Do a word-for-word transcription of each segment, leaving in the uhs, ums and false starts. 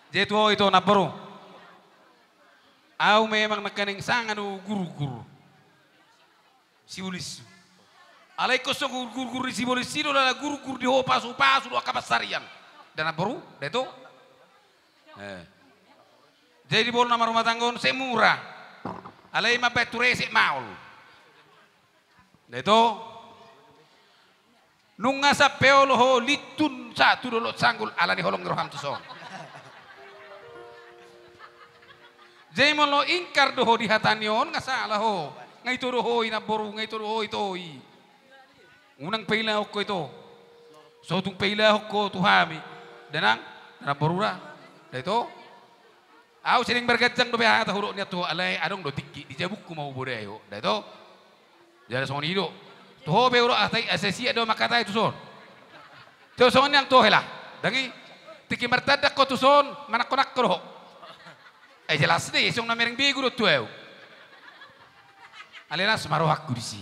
Jadi tu ho ito namboru. Au memang nangkaning sanga do gurgur Sibolis. Alai ingkon so gurgur ni Sibolis i do lala gurgur di ho pasupasu do angka pansarian. Nda namboru, nda ito? Eh. Jadi molo na marrumah tangga on sai mura. Alai mambaen tu resek maol. Nda ito? Nunga sampe olo ho lintun sahat tu dolok Sanggul ala ni holong ni roham tuson. Jadi molo ingkar do ho di hata ni on nga sala ho. Nga ito do ho i namboru, nga ito do ho ito i. Unang pailahon ho ito. So tung pailahon ho tu hami. Nda nang, nda namboru ra. Nda ito? Au sering marganjang dope hata hudok nian tu ho, alai adong do tingki di jabungku ma hubodai ho, nda ito? Jala songon i do. Tu ho pe hudok hata i asa siat do mangkatai tuson. Tu songon i nang tu ho hela. Ndang i. Tingki martandang ho tuson, manangko-nangko do ho. Eh, jelas do i, songon na mereng begu do tu au. Alai las ma rohangku disi.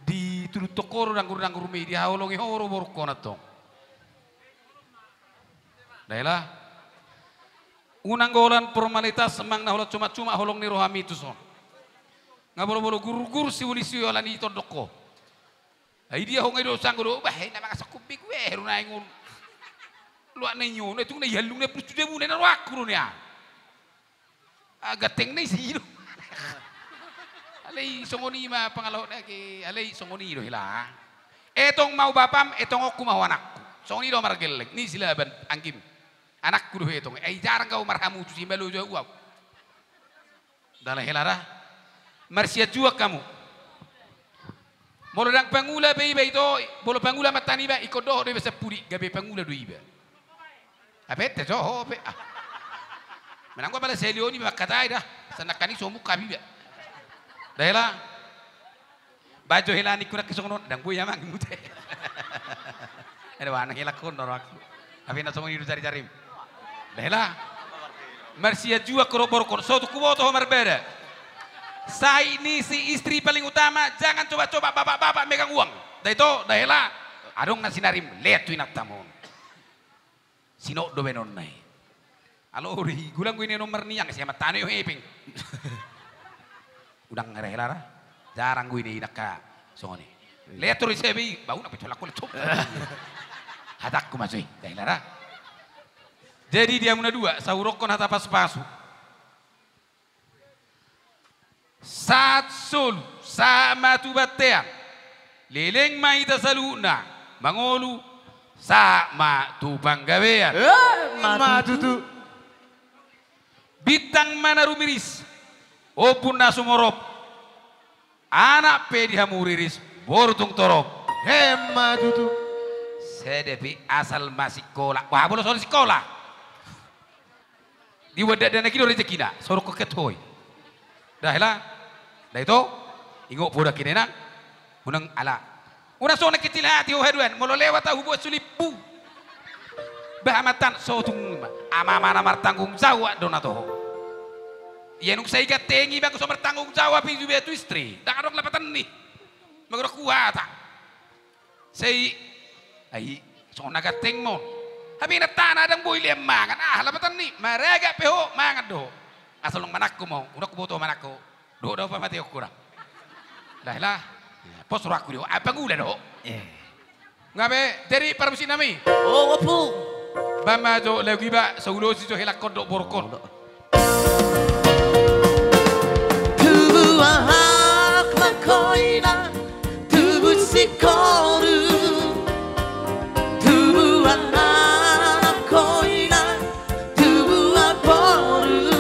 Di tuduthon ho do danggur-danggur media, haholongi ho do borungkon antong. Nda hela. Unang holan formalitas, manang na holan cuma-cuma holong ni rohami tuson. Nga bolo-bolo gurgur Sibolis i ala ni tondok ho. Ai dia ho nga i do Sanggul do, bah, na mangasahon begu, eh, heru naeng on. Luat na i on, tung na i hallung na pus tu jabuna na rohangku do nian. Ah, ganteng na i si do. Alai songon i ma pangalahona ke, alai songon i do hela. Etong ma ho bapam, etongonku ma ho anakku. Songon i do margelleng ni Silaban anggim. Anakku do etong. Ai jarang au marhamu tu si malo jo au. Nda hela ra. Marsianjuan hamu. Molo ndang pangula pe iba ito, molo pangula mantan iba, ingkon dohot do iba sampulu, gabe pangula do iba. Hape ente jo ho pe. Ah. Manang gua pala selion iba mangkatai da. Sanangkan i so mungkap iba. Nda hela. Baen jo hela ningku nangkin songon on, ndang boi amang imute. Eda ba nang hela kon do rohangku. Hape na songon i do jari-jarim. Nda hela. Marsianjuan ho dohot borungkon, so tung huboto ho marbada. Sahit ni si istri paling utama, jangan coba-coba bapak-bapak megang uang. Nda ito, nda hela. Adong na sinarim, lean tu inantam on. Sinot do baenonna i. Alo ori, gulang gue ni nomor niang, siapa tano yo hepeng. Udang ngarehela ra. Jarang gue ni naka songon i. Lean tu ro i sebe i, bau na pe colak colak cop. Hatangku ma so i, nda hela ra. Jadi di hamu na dua, sai hudokkon hata pasupasu. Sahat solu, sahat ma tu bontean. Leleng ma hita saluhutna, mangolu, sahat ma tu panggabean. Eh, ma tutu. Bintang ma na rumiris, ombun na sumorop. Anak pe di hamu riris, boru tung torop. Emma tutu. Sada pe asal masikola. Wah, bolo songon sikola. Di wadah dan lagi do rezekina, sorok koket hoi. Nda hela. Nda ito. Ingot poda kinenang. Unang ala. Unang songon na kecil hati ho haduan, molo lewat au huboan sulimbu. Bah amatan so tung ma. Ama-ama na martanggung jawab do na toho. Ia nung sai ganteng i bang so martanggung jawab i jube tu istri. Ndang adong lapatan ni. Magodang huata. Sai, ai, songon na ganteng ma on. Hape na tana ndang boi lean mangan. Ah, lapatan ni. Maragak pe ho, mangan do ho. Asal nung manangko ma ho. Unang huboto manangko. Dohot do pamatehon hurang. Nda hela. Pos rohangku di ho. Ah, pangula do ho. Eh. Nga be, jadi parmusiknami. Oh, opu. Baen ma jo lagu iba, so ulosi jo helangkon dohot borungkon. Tubu anak ma koina, tubu sikoru. Tubu anak ma koina, tubu boru,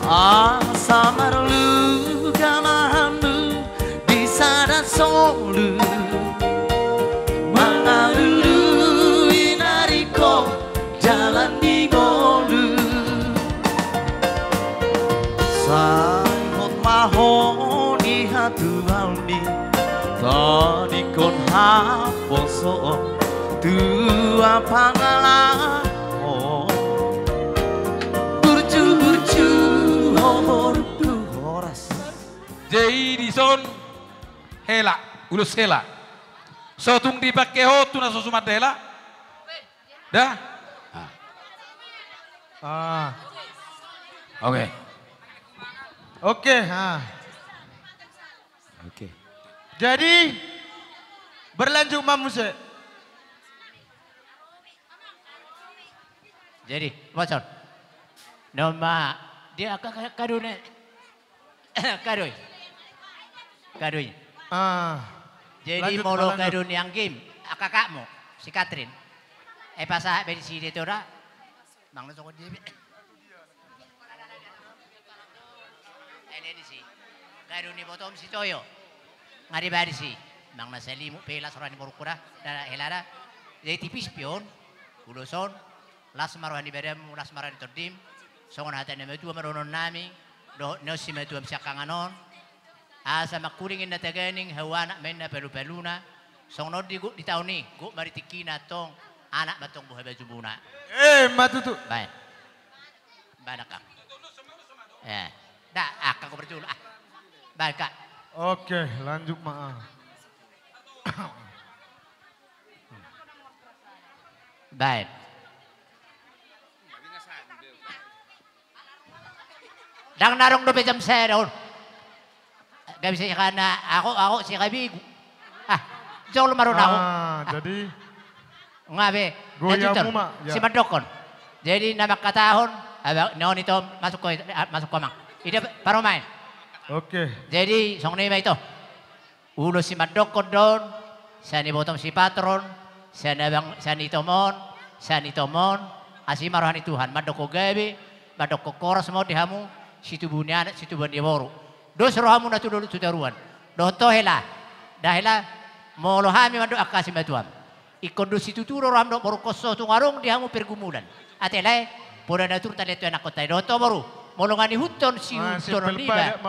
asa marluga ma hamu di sada solu, mangalului na ringkot jalan di ngolu. Sai hot ma ho di hatuaon i, tadingkon haposoon. Tua pangalaho. Burju-burju ho boru tu horas. Jadi dison hela, ulos hela. So tung dipake ho tu na so suman da hela. Da? Ah. Ah. Oke. Oke, ah. Oke. Jadi, berlanjut ma muse. Jadi, bocor. Nama dia ka-, ka-, kadune. Kadoi. Kadoi. Ah. Jadi lanjut, molo lanjut. Kadoi ni anggim, angka kakakmu, si Katrin. Eh, pasahat be di sini tu da. Mang na songon dia be. Ele di si. Kadoi ni botom si Toyo. Nga di bari si. Mang na salimu pe las roha ni borukku da. Da hela da. Jadi tipis pion. Ulos on. Las ma roha ni badanmu, las ma roha ni tondim. Songon hata ni matua ma dohonon nami. Dohot ni on si matuam siangkangan on. Asa mangkuling inna taganing, hau anak ma inna palupaluna. Songon on di gok di taon i, gok ma di tingkina antong, anak ma antong boha bajumuna. Eh, ma tutu. Baen. Baen, Kang. Eh, da, ah, Kang, berjulu, ah. Baen, Kang. Oke, lanjut, ma. Baen. Ndang na adong dope jam sada on. Gabe si kana, ahu, ahu si kabegu. Ah, jolo ma ro ahu. Ah, jadi nga be. Goya muma, ya. Si mandokkon. Jadi na mangkatahon, abang, na on ito, masuk ko, ah, masuk ko, Amang. Ida, parumaen. Oke. Jadi songon i ma ito. Ulos si mandokkon do on, sian ibotom si patron, sian abang, sian itom on, sian itom on, asi ma roha ni Tuhan, mandokkon gabe, mandokkon horas ma on di hamu, situbuan ni anak, situbuan ni boru. Dos rohamuna tu dolok tu toruan. Dohot ho hela, da hela, molo hami mandok angka simatuam. Ingkon do situtu do roham dohot borungkon so tung adong di hamu pergumulan. Ate lae, poda na turta liat tu anakkonta i dohot ho boru. Molo nga nihuthon si huthon on iba.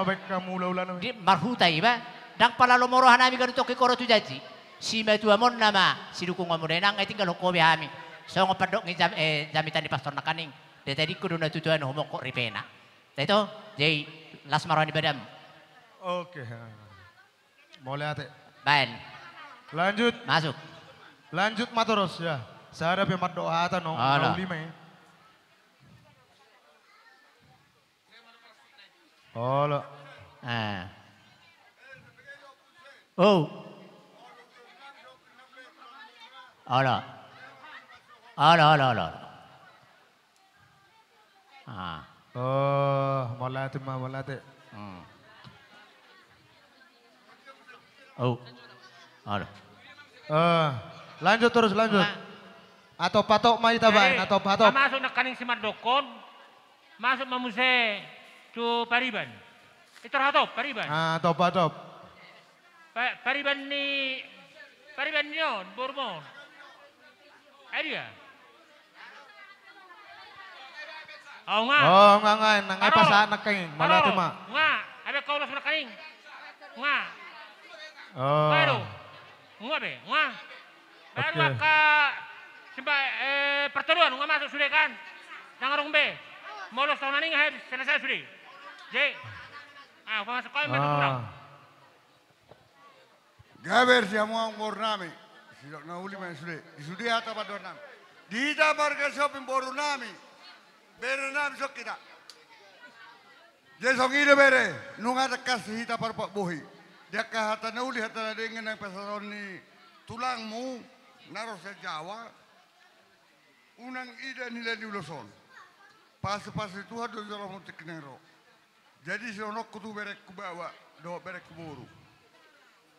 Di marhuta iba, ndang pala lomo roha nami ganup tongki koro tu janji. Simatuam on nama, sidukung hamu dainang, nga tinggal ho be hami. Songon pandok ni jam-, eh, jamitan ni pastor nangkaning. Dia tadi kudu na tutuan humongkok ripena. Dah itu, jadi las ma roha ni badanmu. Oke. Mauliate. Baen. Lanjut. Masuk. Lanjut ma torus, ya. Sada pe mandok hata nang na uli ma i. Olo. Ah. Oh. Olo. Olo, olo, olo, olo. Ah. Oh, mauliate ma, mauliate. Hmm. Oh. Aduh. Eh, lanjut torus, lanjut. Nah. Atop-atop ma hita baen, eh, atop-atop. Masuk nangkaning si mandokkon, masuk ma muse tu pariban. Ito hatop, pariban. Ah, atop-atop. Pa-, pariban ni, pariban ni on, boru on. Ai dia. Oh, nga. Oh, nga, nga, nga, pasahat nangkaning. Mauliate ma. Nga, abe kau los nangkaning. Nga. Oh. Baru. Nga be, nga. Baru. Oke. Angka simba, eh, pertoruan, nga masuk sude kan. Ndang adong be. Molo songon i nga selesai sude. Jadi. Ah, masuk kau main kurang. Gabe di hamu amang boru nami, sidok na uli ma sude, di sude hata pandohan nami. Di hita marga Sihombing boru nami, bere nami songon hita. Jadi songon i do bere, nunga tangkas hita parpatbohi. Di angka hata na uli, hata na denggan na pasahaton ni tulangmu, na ro sian Jawa, unang ida nilai ni ulos on. Pasupasu ni Tuhan do jolo muna tingki na ro. Jadi songon on tu berengku baoa dohot berengku boru.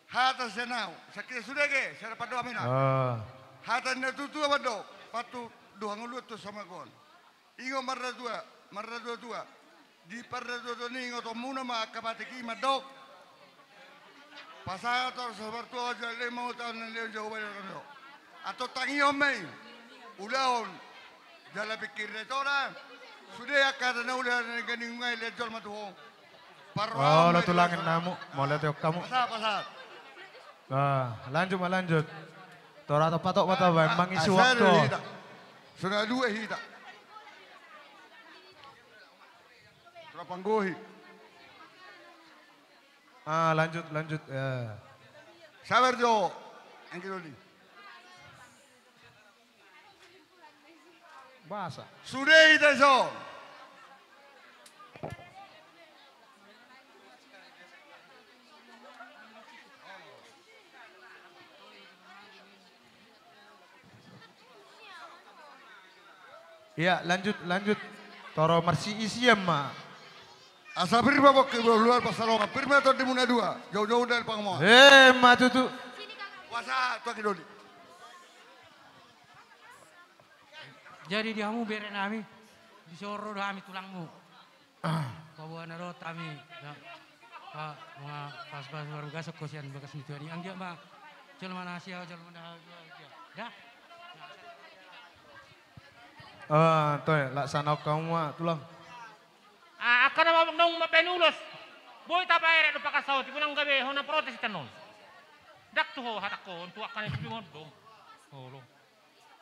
Hata sian ahu, sangkira sude ge, sada pandohan ma i na. Ah. Hata ni natuatua mandok, patudu hangoluan tu hamagoan. Ingot marnatua, marnatuatua. Di parnatuatuaon i ingotonmuna ma angka matek i mandok. Pasahat tu sapartua jala lehon ma huta on na nilehon Jahowa di hataon. Antong tangihon ma i. Ulahon. Jala pingkiri na i tola. Sude angka hata na uli hata na denggan i nunga dilehon jolma tu ho. Parrohahon ma i. Olo, tulang, inna hamu, mauliate hamu. Pasahat, pasahat. Ah, lanjut ma, lanjut. Tor atop-atop ma hita baen, mangisi waktu. Songon i do hita. Songon i do hita. Tor panggohi. Ah, lanjut, lanjut, ya. Sabar jo. Anggi doli. Basa. Sude hita dison. Iya, lanjut, lanjut. Toro marsiisian ma. Asa pir ma bongki boru luar pansalongan, pir ma tondimuna dua, jou-jou dari pangomoan. Emma tutu. Puasa tu anggi doli. Jadi di hamu bere nami, dison ro do hami tulangmu. Paboa na dohot hami, ya. Pa, ma, pas, pas, baru gasok ko sian bagas ni Tuhan i. Anggiat ma jolma na siaho, jolma na, da. Ah, toe, laksanaon hamu ma, tulang. Ah, angka na naung mambaen ulos. Boi tapaerek do pakasaoti, unang gabe ho na protes hita annon. Ndang tu ho hatangkon, tu angka na di pingondom. Olo.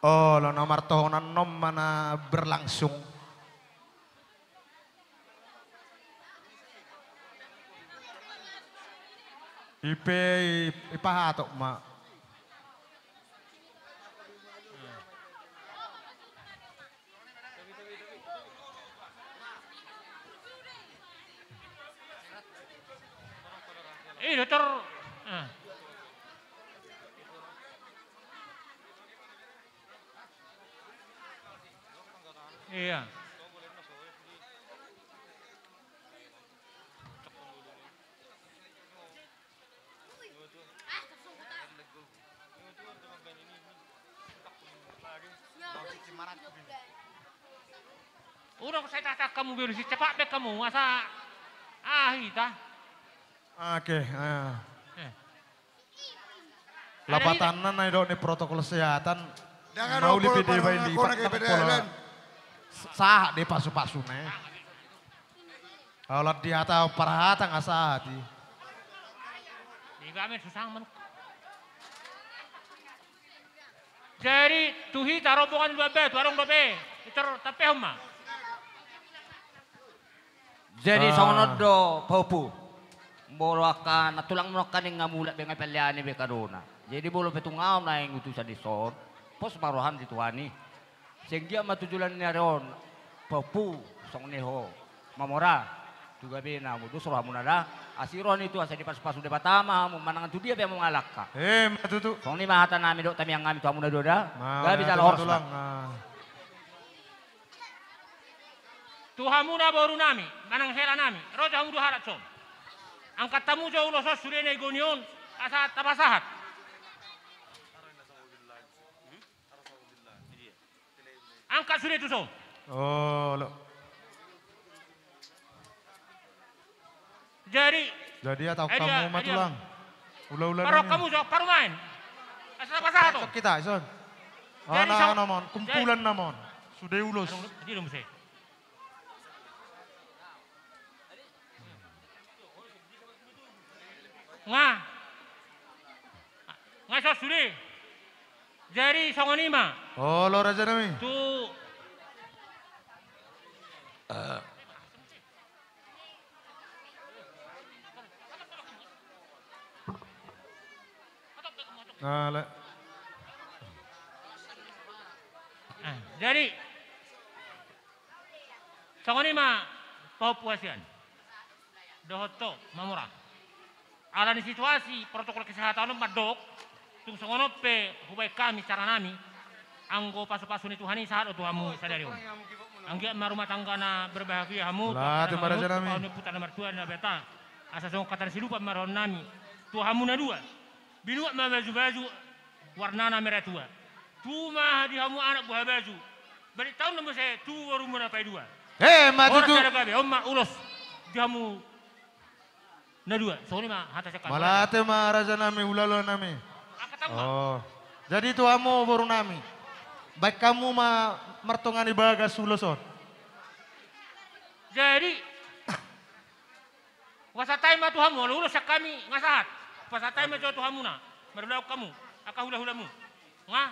Olo, na martohonan on ma na berlangsung. I pe i, ipahatop ma. Ih, dokter. Ah. Iya. Udah, sai tatak hamu beru, si cepak be hamu, asa, ah, hita. Oke, ah. Eh. Lapatanna na nidok ni protokol kesehatan. Mauli pe deba i, sahat do pasu-pasuna i. Holan dihatahon parhata nga sahat i. Deba me susah manuk. Jadi tu hita rombongan Lumban Batu, adong dope, iter tampehon ma. Jadi songon on do pahompu. Molo angka na tulangmu nangkaning nga mulak be, nga pelean i be kadona. Jadi molo pe tung ahu naeng utusan dison, pos ma roham di Tuhan i. Sai anggiat ma tu joloan ni ari on, pahompu, songon i ho. Mamora tu gabena hamu, dos rohamuna da. Asi roha ni Tuhan, sai dipasu-pasu Debata ma hamu, manang tu dia pe hamu mangalangka. Emma tutu. Songon i ma hata nami dohot tangiang nami tu hamu na dua da. Gabe jala horas ma. Tu hamuna boru nami manang hela nami, ro jo hamu dua halak son. Angkat hamu jo ulos on sude na i goni on, asa tapasahat. Angkat sude tuson. Olo. Jadi, jadi hatahon hamu ma tulang. Ula-ula nami. Parrohahon hamu jo parumaen. Asa tapasahat on. Hita ison. Jadi, ana, ana mon, kumpulan na mon. Sude ulos. Nga. Nga ison sude. Jadi songon i ma. Olo raja nami. Tu. Nah, le. Ah, jadi songon i ma pahompu hasian dohot ho Mamora. Ala ni situasi protokol kesehatan on mandok, tung songon on pe hubaen hami cara nami, anggo pasu-pasu ni Tuhan i sahat do tu hamu sadari on. Anggiat ma rumah tangga na berbahagia hamu, tu angka na marhut, tu angka na martua na bata. Asa songon hata ni silupan ma roha nami tu hamu na dua. Binuat ma baju-baju warnana merah tua. Tu ma di hamu anak buha baju. Balik taon na muse tu borumu na paidua. Emma tutu. Horas jala gabe, on ma ulos di hamu na dua. Songon i ma hata sian hami. Mauliate ma raja nami, ula-ula nami. Angkat hamu ma. Oh. Jadi tu hamu boru nami, baen hamu ma martonga ni bagas ulos on. Jadi Hupasahat hami ma tu hamu, olo ulos sian hami nga sahat. Hupasahat hami ma jo tu hamuna, marulaon hamu angka hula-hulamu. Nga.